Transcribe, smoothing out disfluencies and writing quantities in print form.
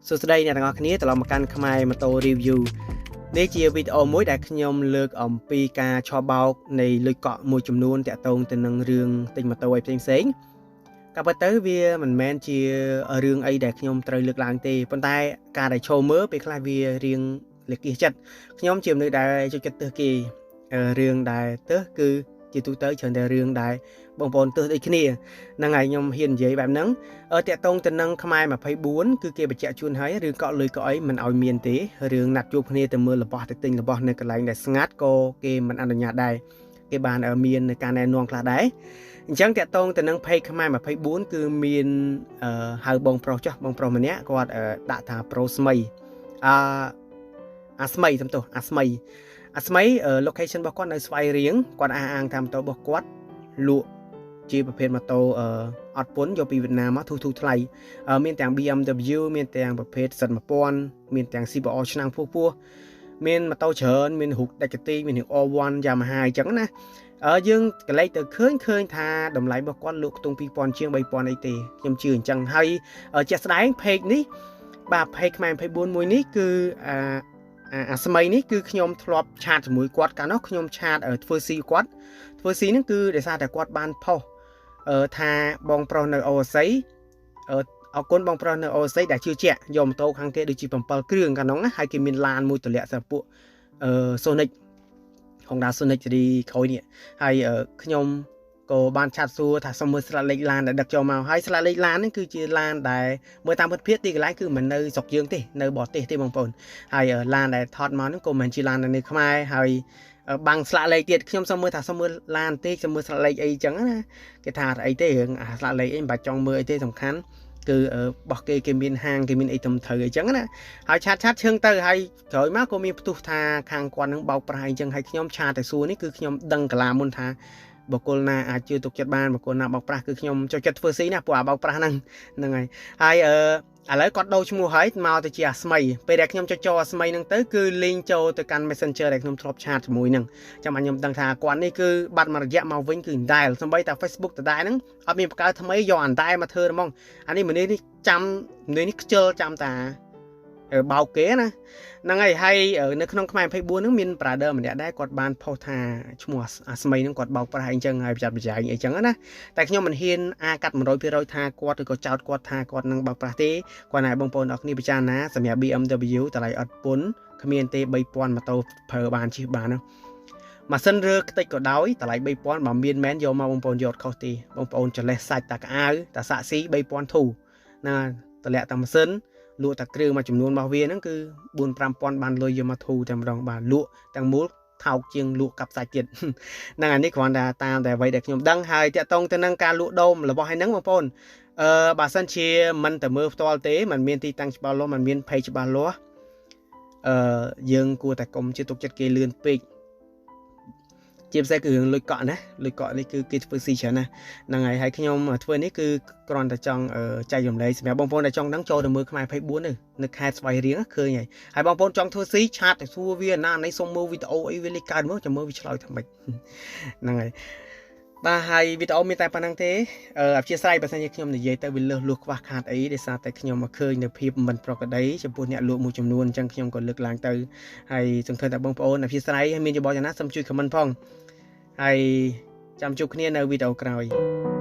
សួស្តីអ្នកទាំងអស់គ្នាត្រឡប់មកកាន់ខ្មែរម៉ូតូ review នេះជាវីដេអូមួយដែលខ្ញុំលើកអំពីការឆបោកនៃលុយកក់មួយចំនួនតាក់ទងទៅនឹងរឿងទិញម៉ូតូអីផ្សេងៗក៏ប៉ុន្តែវាមិនមែនជារឿងអីដែលខ្ញុំត្រូវលើកឡើងទេប៉ុន្តែការដែលឈរមើលពេលខ្លះវារៀងលគៀសចិត្តខ្ញុំជាមនុស្សដែលចូលចិត្តទើសគេរឿងដែលទើសគឺជាទូទៅច្រើនតែរឿងដែលបងប្អូនទើសដូចគ្នាហ្នឹងហើយខ្ញុំហ៊ាននិយាយបែបហ្នឹងតាក់ទងទៅនឹងខ្មែរ24គឺគេបញ្ជាក់ជូនហើយរឿងកក់លុយកក់អីមិនឲ្យមានទេរឿងណាត់ជួបគ្នាទៅមើលរបស់ទៅទិញរបស់នៅកន្លែងដែលស្ងាត់ក៏គេមិនអនុញ្ញាតដែរគេបានមានការណែនាំខ្លះដែរអញ្ចឹងតាក់ទងទៅនឹង page ខ្មែរ24គឺមានហៅបងប្រុសចុះបងប្រុសម្នាក់គាត់ដាក់ថាប្រូស្មីអអាស្មីសំទោសអាស្មីអាស្មី location របស់គាត់នៅស្វាយរៀងគាត់អះអាងថាម៉ូតូរបស់គាត់លក់ជាប្រភេទម៉ូតូអត់ពន្ធយកពីវៀតណាមមកធូរធូរថ្លៃមានទាំង BMW មានទាំងប្រភេទ Z1000 មានទាំង CBR ឆ្នាំងពោះពោះមានម៉ូតូច្រើនមានរូប Ducati មានរូប R1 Yamaha អញ្ចឹងណាយើងកលេចទៅឃើញឃើញថាតម្លៃរបស់គាត់លក់ខ្ទង់2000ជាង3000អីទេខ្ញុំជឿអញ្ចឹងហើយជាក់ស្ដែង page នេះបាទ page ខ្មែរ24មួយនេះគឺអាអាស្មីនេះគឺខ្ញុំធ្លាប់ chat ជាមួយគាត់កាលនោះខ្ញុំ chat ធ្វើស៊ីគាត់ធ្វើស៊ីហ្នឹងគឺដោយសារតែគាត់បានផុសថាបងប្រុសនៅអូស័យអរគុណបងប្រុសនៅអូស័យដែលជឿជាក់យកម៉ូតូខាងគេដូចជា7គ្រឿងកាលនោះណាហើយគេមានឡានមួយទម្លាក់សម្រាប់ពួកអឺ Sonic Honda Sonic ស៊េរីក្រោយនេះហើយខ្ញុំក៏បាន chat សួរថាសុំមើលស្លាកលេខឡានដែលដឹកចូលមកហើយស្លាកលេខឡានហ្នឹងគឺជាឡានដែលមើលតាមពិតភាពទីកន្លែងគឺមិននៅស្រុកយើងទេនៅបរទេសទេបងប្អូនហើយឡានដែលថតមកហ្នឹងក៏មិនជាឡាននៅខ្មែរហើយបាំងស្លាកលេខទៀតខ្ញុំសុំមើលថាសុំមើលឡានទេសុំមើលស្លាកលេខអីចឹងណាគេថាអីទេរឿងអាស្លាកលេខអីមិនបាច់ចង់មើលអីទេសំខាន់គឺបោះគេគេមានហាងគេមានអីត្រឹមត្រូវអីចឹងណាហើយ chat chat ឈឹងទៅហើយក្រោយមកក៏មានផ្ទុះថាខាងគាត់នឹងបោកប្រាស់អីចឹងហើយខ្ញុំ chat ទៅសួរនេះគឺខ្ញុំដឹងកាលាមុនថាបុគ្គលណាអាចជឿទុកចិត្តបានបុគ្គលណាបោកប្រាស់គឺខ្ញុំចូលចិត្តធ្វើស៊ីណាពួកអាបោកប្រាស់ហ្នឹងហ្នឹងហើយហើយអឺឥឡូវគាត់ដូរឈ្មោះហើយមកទៅជាអាស្មីពេលដែលខ្ញុំចុចចូលអាស្មីហ្នឹងទៅគឺលេងចូលទៅកាន់ Messenger ដែលខ្ញុំធ្លាប់ chat ជាមួយហ្នឹងចាំខ្ញុំដឹងថាគាត់នេះគឺបាត់មួយរយៈមកវិញគឺដែរសំបីតា Facebook ដដែលហ្នឹងអត់មានបង្កើតថ្មីយកអានដែរមកធ្វើហ្មងអានេះមនុស្សនេះចាំមនុស្សនេះខ្ជិលចាំតាបោកគេណាហ្នឹងហើយហើយនៅក្នុងខ្មែរ24ហ្នឹងមាន brother ម្នាក់ដែរគាត់បានផុសថាឈ្មោះអាស្មីហ្នឹងគាត់បោកប្រាស់អីចឹងហើយប្រយ័ត្នប្រយែងអីចឹងណាតែខ្ញុំមិនហ៊ានអាកាត់100%ថាគាត់ឬក៏ចោទគាត់ថាគាត់នឹងបោកប្រាស់ទេគាត់ឲ្យបងប្អូនអរគ្នាពិចារណាសម្រាប់ BMW តម្លៃអត់ពន្ធគ្មានទេ3000ម៉ូតូប្រើបានជិះបានណាម៉ាស៊ីនរើខ្ទេចក៏ដោយតម្លៃ3000បើមានមែនយកមកបងប្អូនយកខុសទេបងប្អូនចលេះសាច់តាក្អៅតាសាក់ស៊ី3000ធូណាតម្លាក់តាម៉ាស៊ីនលក់តែគ្រឿងមួយចំនួនរបស់វាហ្នឹងគឺ4 5000បានលុយយកមកធូរតែម្ដងបាទលក់ទាំងមូលថោកជាងលក់កាប់សាច់ទៀតហ្នឹងអានេះគ្រាន់តែតាមតែអ្វីដែលខ្ញុំដឹងហើយតាក់ទងទៅនឹងការលក់ដូមរបស់ឯហ្នឹងបងប្អូនអឺបើសិនជាមិនទៅមើលផ្ទាល់ទេมันមានទីតាំងច្បាស់លាស់มันមាន page ច្បាស់លាស់អឺយើងគួរតែកុំជឿទុកចិត្តគេលឿនពេកជាពិសេសគឺរឿងលុយកក់ណាលុយកក់នេះគឺគេធ្វើស៊ីច្រើនណាហ្នឹងហើយហើយខ្ញុំធ្វើនេះគឺគ្រាន់តែចង់ចែករំលែកសម្រាប់បងប្អូនដែលចង់ដឹងចូលទៅមើលខ្មែរ24នៅខេត្តស្វាយរៀងឃើញហើយហើយបងប្អូនចង់ធ្វើស៊ី chat ទៅសួរវាណានេះសុំមើលវីដេអូអីវាលេខកើតមើលចាំមើលវាឆ្លើយថាម៉េចហ្នឹងហើយបាទហើយវីដេអូមានតែប៉ុណ្្នឹងទេអធិស្ឋានបើសិនជាខ្ញុំនិយាយទៅវាលើសលួសខ្វះខាតអីដោយសារតែខ្ញុំមកឃើញនៅភាពមិនប្រក្រតីចំពោះអ្នកលក់មួយចំនួនអញ្ចឹងខ្ញុំក៏លើកឡើងទៅហើយសង្ឃឹមថាបងប្អូនអធិស្ឋានមានយោបល់យ៉ាងណាសូមជួយ comment ផងហើយចាំជួបគ្នានៅវីដេអូក្រោយ។